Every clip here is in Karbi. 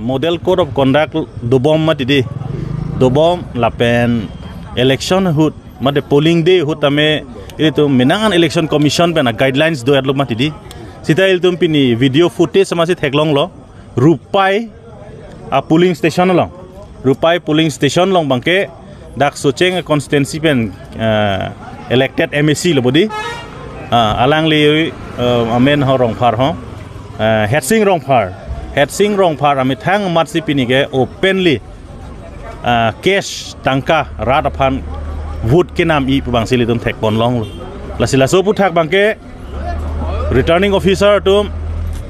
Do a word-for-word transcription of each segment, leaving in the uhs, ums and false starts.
Model Code of Conduct dobom mati di. Dobom lapen election ahut, mate polling day ahut tame ilitum menang an Election Commission pen a-guidelines do-etlo mati di. Sita ilitum pini video footage amatsi theklonglo. Rupai a-polling station along. Rupai polling station along abangke dak Socheng constituency pen, eh, elected M A C lo bodi. Ah, alangli, eh, amen ho Rongphar ho. Eh, Headsing Rongphar. Headsing Rongphar amethang amatsi pini ke openly, ah, cash tangka rat aphan vote kenam-i pu abangsi ilitum thekponlonglo. Lasi laso aphuthak abangke Returning Officer atum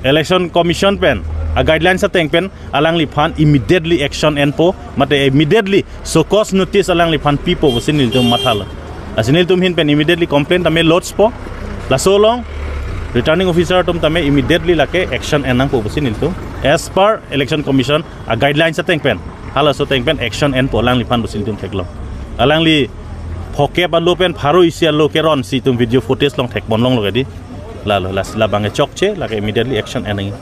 Election Commission pen a-guidelines ateng pen alangliphan immediately action enpo, mate immediately show cause notice alangliphan pipo pusi nelitum mathalo. Lasi nelitum ahin pen immediately complaint tame lodge po. Laso along Returning Officer atum tame immediately lake action ennangpo pusi nelitum as per Election Commission a-guidelines ateng pen, halaso ateng pen action enpo alangliphan pusi nelitum theklong. Alangli phokep alo pen pharo isi alo keron si itum video footage along thekponlonglo kadi. Lalo, las-, labang e chokche, lake immediately action en nangji.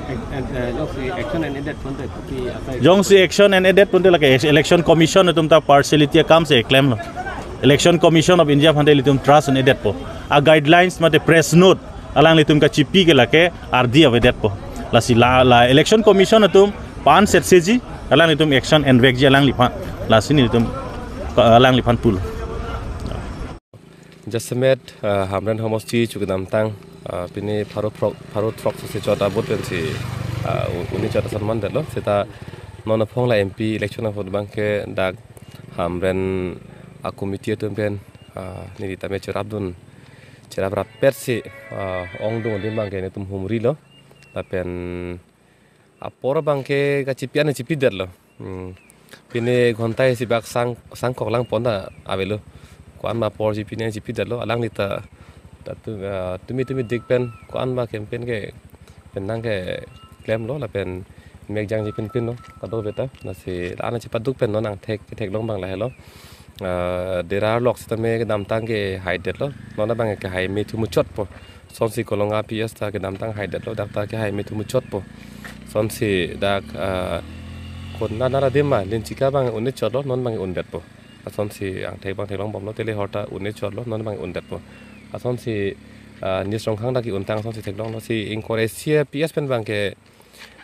Ek-, ek-, eh, jongsi action en-edet ponte kopi asai? Jongsi action en-edet ponte lake Election Commission atum ta partiality akam si klemlo. Election Commission of India aphante ilitum trust en-edetpo. A-guidelines mate press note alanglitum kachipi ke lake ardi avedetpo. Lasi la, la Election Commission atum pan setseji, alanglitum action envekji alangliphan. Lasi nelitum, eh, alangliphan pulo. Jasemet, eh, Hamren homosti chu kedamtang, eh, pini pharo throk, pharo throk si chot a-booth pensi, eh, u-, uni chot ason mandetlo. Seta non aphong la M P election ahut abangke dak Hamren a-committee atum pen, eh, neli tame cherapdun, cherap rappetsi, eh, ongdung adim abangke nelitum humrilo. Lapen apor abangke kachipi an chipidetlo. Hmm. Pini ghonta isi bak sang, sangkok lang pon ta avelo. Ko-an ma apor si pini chipidetlo. Alangli ta, ta tu, ah, tumi tumi dik pen ko-an ma campaign ke pen nangkeklemlo lapen mekjangji pinpinlo. Kadokave ta. Lasi la-an chipaduk pen non angthek, theklong abang lahelo. Ah, Dera lok sitame kedamtang kehaidetlo. Non abang kehai me thu muchotpo. Sonsi Kolonga P S ta kedamtang haidetlo, dak ta kehai me thu muchotpo. Sonsi dak, ah, kon na nara dema, Linchika abang un-e chotlo, non abang undetpo. Asonsi angthek abang theklongbomlo, Telehor ta un-e chotlo, non abang undetpo. Asonsi, ah, Nisrongkhang ta ke-untang asonsi theklonglo, si ingkoi ra isi P S pen abangke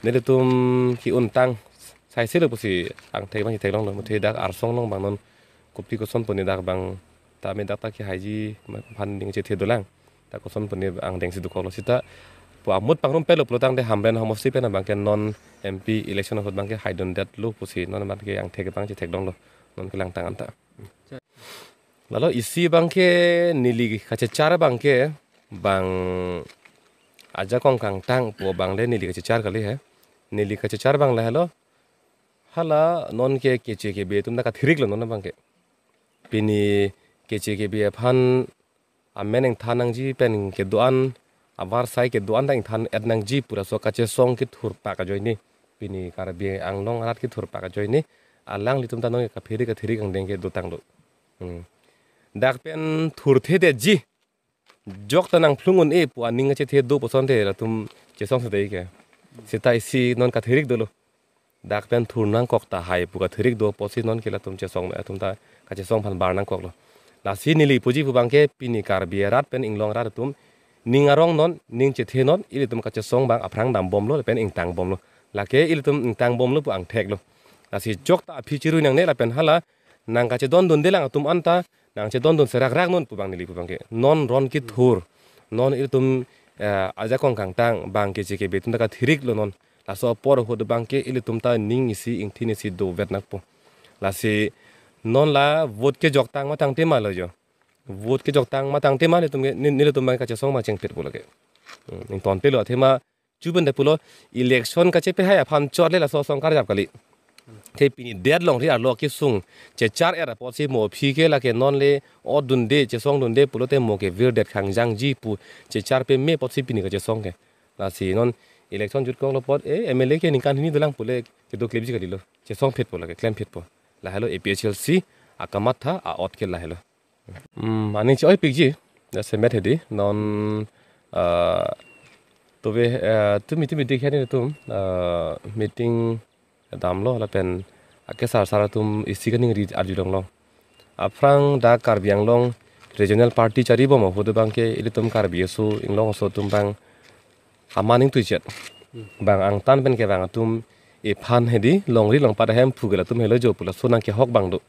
nelitum ke-untang saiselo pusi angthek abang theklonglo, muthe dak Arsong along abang non kopi koson puni dak abang tame dak ta kehaiji aphan ning chethe dolang. Ta koson puni angdeng si dukoklo sita pu amut pangrum pelo pulotangte Hamren homosti pen abangke non M P election ahut abangke haidundetlo pusi non abangke angthek abang chetheklonglo non kelangtang anta. Lalo isi abangke neli kachechar abangke bang ajakong kangtang pu abang le neli kachechar kali he. Neli kachechar abang lahelo. Hala non ke keche kebe atum ta kathiriklo non abangke. Pini keche kebe aphan amen ingthan nangji pen kedo-an avarsai kedo-an ta ingthan-et nangji pu laso kachesong kethur pak ajoine. Pini Karbi Anglong arat kethur pak ajoine. Alanglitum ta non ke kaphirik kathirik angdeng ke dotanglo. Hmm. Dak pen thurthedetji. Jok ta nangphlung un-e pu aning kachethe do pusonte latum chesong sedei ke. Sita isi non kathirik dolo. Dak pen thur nangkok tahai pu kathirik do pusi non ke latum chesong atum ta kachesong aphan bar nangkoklo. Lasi neli puji pu abangke pini Karbi arat pen inglong arat atum ning arong non, ning chethe non, ilitum kachesong abang aphrang dambomlo lapen ingtangbomlo. Lake ilitum ingtangbomlo pu angtheklo. Lasi jok ta aphi chirui nangne lapen hala nangkachedondundelang atum anta nangchedondun serakrak non pu abang neli pu abangke. Non ron kethur. Non ilitum, eh, ajakong kangtang abang keche kebe atum ta kathiriklo non. Laso apor ahut abangke ilitum ta ning isi ingthin isi dovet nangpo. Lasi non la vote kejoktang matangte ma lo jo. Vote kejoktang matangte ma nelitum ke, ne-, nelitum abang kachesong ma chengpet pu lake. Hmm, ingtonpelo athema chuben de pulo election kachepehai aphan chot le laso asong karjap kali. Te pini det longri arlo kesung chechar-et apotsi mo aphi ke lake non le odunde chesongdunde pulote mo ke virdet khangjangji pu chechar peme apotsi pini kachesong ke. Lasi non election jutkoklo apot e M L A ke ningkan hini dolang pule kedoklepji kalilo. Chesongphetpo lake klemphetpo. Lahelo A P H L C akamatha a-ot ke lahelo. Hmm, aning che-oipikji, jasemet hedi, non, ah, Tove, eh, tumi tumi dikhen ilitum, eh, meeting damlo lapen akesar sar atum isi kaningri arjulonglo. Aphrang dak Karbi Anglong regional party charibom ahut abangke ilitum Karbi aso inglong aso atum abang aman ingtuichet. Bang angtan pen kevang atum ephan hedi longri longpat ahemphu ke latum helo jo pu laso nangkehok abang do.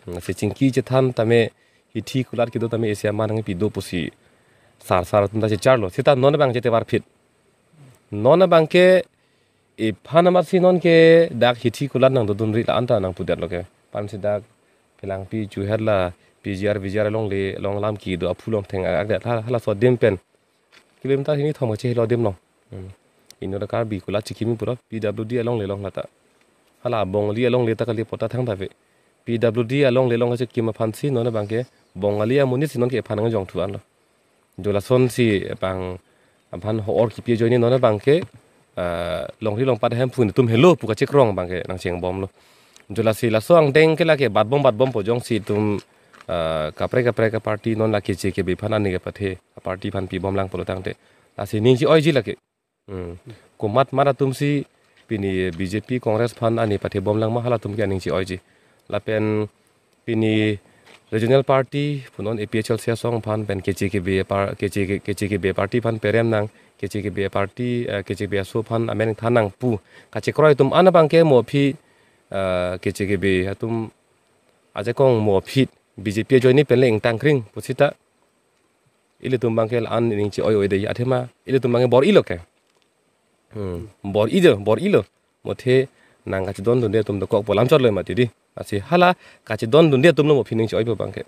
Hmm, si chingki chethan tame hithi kulat kedo tame isi aman nangpi do pusi sar sar atum ta checharlo. Seta non abang chetevarphit. Non abangke ephan amatsi nonke dak hithi kulat nangdodunri la-an ta nangpudetlo ke. Pensi dak Phelangpi chuher la P G R V G R alongle along lam kedo aphu along theng ak-, akdet hala, halaso adim pen kilometer hini thom kachehelo adim along. Hmm. Inut Karbi kulat chikimi pura P W D alongle along lata. Hala Bongali alongle ta kali pota thangta ave. P W D alongle along kachikim aphansi non abangke Bongali amonit si nonke ephan nangjongthu anlo. Jo lasonsi bang aphan ho-or kipi ajoine non abangke, ah, longri longpat ahemphu atum helo pu kachekrong abangke nangchengbomlo. Jo lasi laso angdeng ke lake batbom batbompo jongsi itum, ah, kaprek kaprek aparty non lake K J K B aphan ani kepathe aparty aphan pibomlang pulo tangte. Lasi ning che-oiji lake. Hmm. Komat mat atumsi pini B J P Congress aphan ani pathebomlang ma halatum ke aning che-oiji. Lapen pini regional party punon A P H L C asong aphan pen K J K B par-, K J K, K J K B party aphan perem nang, K J K B party, eh, K J K B aso aphan amen than nang pu kachekroi atum an abangke mo aphi, eh, K J K B atum ajakong mo aphi B J P ajoine pen le ingtangkring pusita ilitum abangke la-an ning che-oi-oi dei athema ilitum abangke bor-ilo ke. Hmm. Bor-ido, bor-ilo. Mothe nang kachedondunde atum dokok polam chotlo mati di. Lasi hala kachedondunde atumlo mo aphi ning che-oipo abangke.